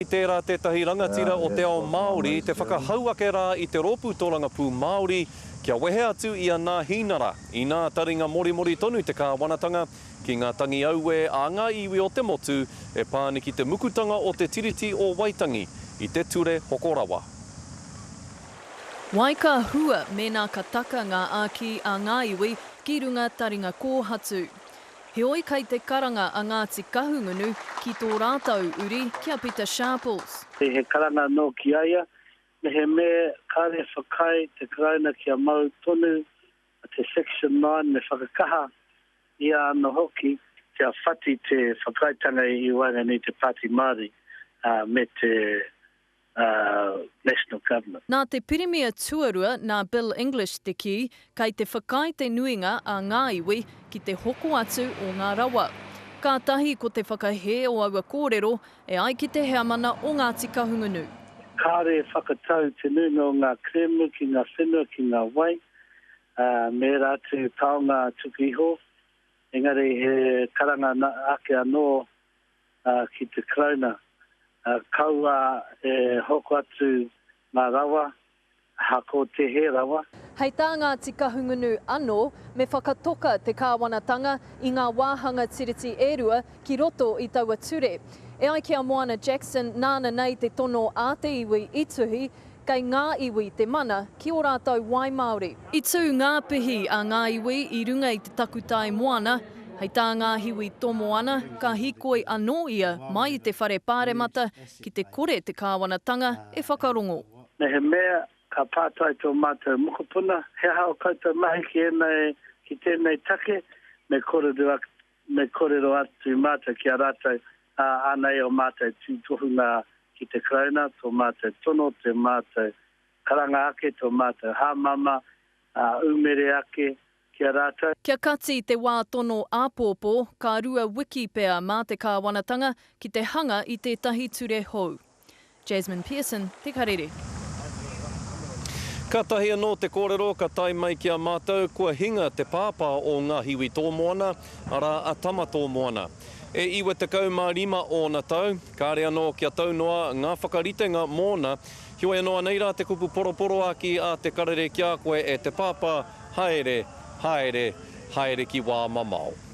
Tērā tētahi rangatira o te ao Māori te whakahau ake rā i te Rōpū Tōrangapū Māori kia wehe atu i a Nāhinara, inā taringa morimori tonu te kāwanatanga ki ngā tangi auē a ngā iwi o te motu e pā ana ki te mukutanga o te Tiriti o Waitangi i te ture hoko rawa. Wai ka hua mēnā ka taka ngā āki a ngā iwi ki runga taringa kōhatu. Heoi kei te karanga a Ngāti Kahungunu ki tō rātou uri ki a Pita Sharples. He karanga anō ki a ia, mehemea kāre whakaae te Karauna kia mau tonu te Section 9 me whakakaha ia anō hoki kia whati te whakaaetanga i waenganui i te Pāti Māori me te National Government. Nā te Pirimia Tuarua, nā Bill English te kī, kei te whakaae te nuinga a ngā iwi ki te hoko atu o ngā rawa. Kātahi ko te whakahē o aua kōrero, e ai ki te heamana o Ngāti Kahungunu. Kāore e whakatau te nuinga o ngā kerēme ki ngā whenua, ki ngā wai, me ērā atu taonga tuku iho, engari he karanga ake anō ki te Karauna, kaua e hoko atu ngā rawa, ahakoa te he rawa. Hei tā Ngāti Kahungunu anō, me whakatoka te kāwanatanga i ngā wāhanga tiriti e rua ki roto i taua ture. E ai ki a Moana Jackson, nāna nei te tono a te iwi i tuhi, Kei ngā iwi te mana ki ō rātou wai Māori. I tū ngā pihi a ngā iwi i runga i te takutai moana, hei tā Ngāhiwi Tomoana, ka hīkoi anō ia mai i te whare pāremata ki te kore te kāwanatanga e whakarongo. Mehemea ka pātai tō mātou mokopuna, he aha ō koutou mahi ki ēnei, ki tēnei take, me kōrero Me kōrero atu mātou ki a rātou, ā, ānei ō mātou tūtohunga ki te Karauna, tō mātou tono, tō mātou karanga ake, tō mātou hāmama, ā, umere ake ki a rātou. Kia kati te wā tono āpōpō, ka rua wiki pea mā te kāwanatanga ki te hanga i tētahi ture hou. Jasmine Pearson, Te Karere. Kātahi anō te kōrero ka tae mai ki a mātou kua hinga te pāpā o Ngahiwi Tōmoana, arā a Tama Tōmoana. E 95 ōna tau, kāre anō kia tau noa ngā whakaritenga mōna, heoi anō anei rā te kupu poroporoāki a Te Karere ki a koe e te pāpā, haere, haere, haere ki wā mamao.